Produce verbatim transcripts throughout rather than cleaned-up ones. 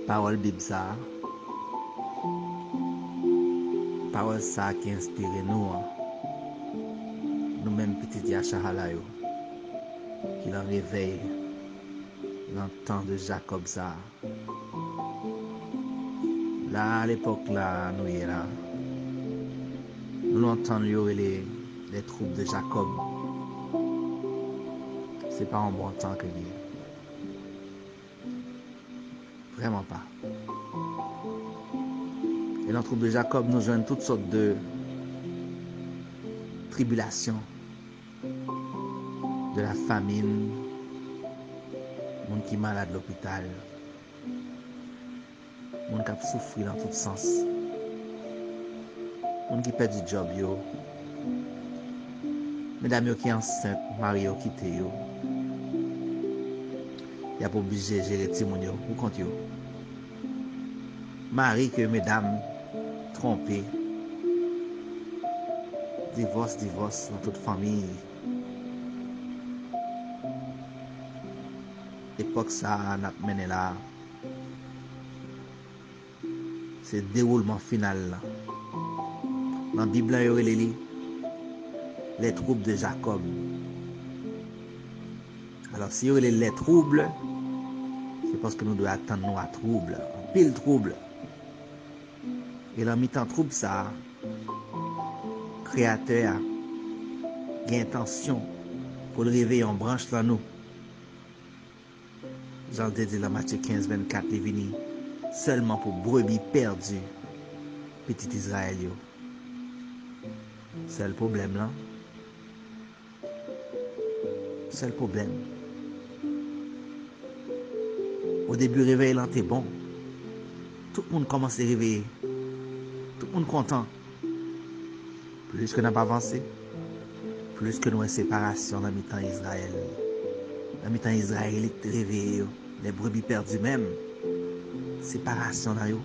Pawòl Bib sa a, pawòl sa a ki enspire nou an, nou menm pitit Yachahala yo, ki nan revèy, nan tan de Jakòb sa a. La, lepòk la nou ye la, nou nan tan yo rele les troupes de Jacob. Se pa yon bon tan ke li ye. Vrèman pa. E nan troup de Jakòb, nou jwenn tout sòt de tribilasyon, de la famine, moun ki malad lopital, moun k ap soufri nan tout sans, moun ki pèdi djòb yo, medam yo ki ansent, mari yo kite yo, y ap oblije jere timoun yo pou kont yo. Mari ke medam twonpe, divòs, divòs nan tout fanmi. Epòk sa a n ap mennen la a, se dewoulman final la. Nan Bib la, yo rele li les troupes de Jacob. Alò, si yo rele les troubles, se paske nou dwe atann nou a twoub, anpil twoub. E nan mitan twoub sa a, Kreyatè a gen entansyon pou l reveye yon branch nan nou. Jan l te di l nan Matye kenz vennkat, li vini sèlman pou brebi pèdi pitit Izrayèl yo. Sèl pwoblèm lan, sèl pwoblèm, o debi revèy lan te bon. Tout moun kòmanse reveye. Tout moun kontan. Plis ke n ap avanse, plis ke n wè separasyon nan mitan Izrayèl, nan mitan Izrayelit reveye yo, les brebis perdues menm, separasyon nan yo.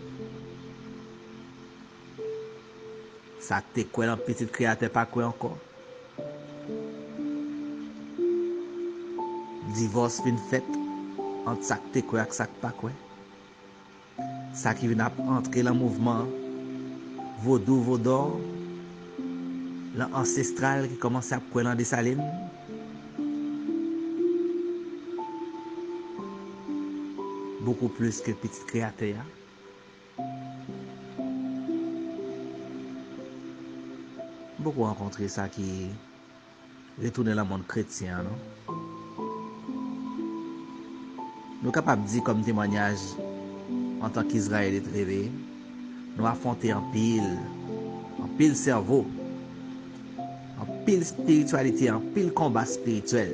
Sa k te kwè nan pitit Kreyatè pa kwè ankò. Divòs vin fèt ant sa k te kwè ak sa k pa kwè. Sa ki vin ap antre lan mouvman vodou, vodò, lan ansestral ki kòmanse ap kwè lan Desalin. Bokou plis ke pitit Kreyatè a. M poko rankontre sa ki retounen lan monn kretyen an, non. Nou kapab di kòm temwanyaj, antank Izrayelit reveye, nou afwonte anpil, anpil sèvo, anpil espirityalite, anpil konba espirityèl.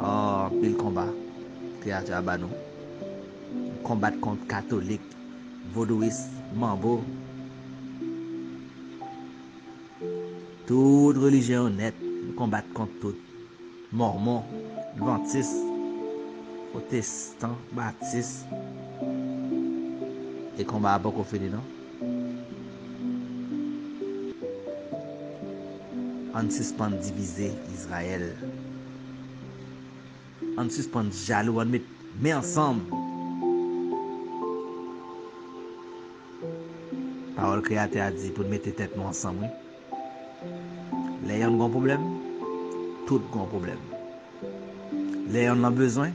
Oh, anpil konba Kreyatè a ba nou. Konbat kont katolik, vodouyis, manbo. Tout relijyon yo nèt, nou konbat kont tout. Mòmon, advantis, pwotestan, batis. E konba a poko fini, non. Ann sispann divize Izrayèl. Ann sispann jalou, ann met men ansanm. Pawòl Kreyatè a di pou n mete tèt nou ansanm, wi. Lè yonn gon pwoblèm, tout gon pwoblèm. Lè yonn lan bezwen,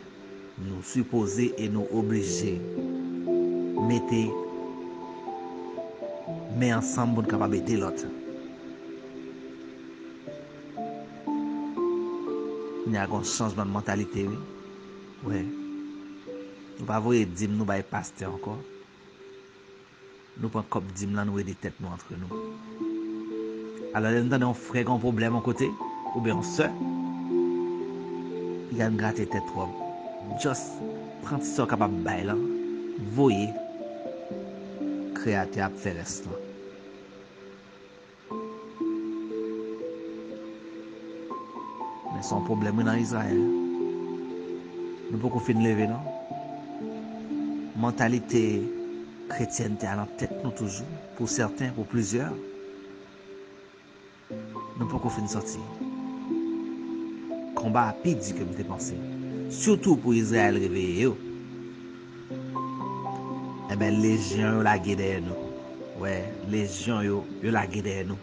nou sipoze e nou oblije mete men ansanm pou n kapab ede lòt. Kounye a gon chanjman de mantalite, wi. Wi. Nou pa voye dim nou bay pastè ankò. Nou pran kòb dim lan, nou ede tèt nou antre nou. Alò, lè n tande yon frè gen yon pwoblèm yon kote, oubyen yon sè, piga n grate tèt twòp. Just pran ti sa w kapab bay lan, voye. Kreyatè a ap fè rès lan. Men se yon pwoblèm, wi, nan Izrayèl. Nou poko fin leve, non. Mantalite kretyènte a nan tèt nou toujou, pou sèten, pou plizyè. Nou poko fin sòti. Konba a pi di ke m te panse. Sitou pou Izrayèl reveye yo. Enben, lejyon yo lage dèyè nou. Wè, lejyon yo, yo lage dèyè nou.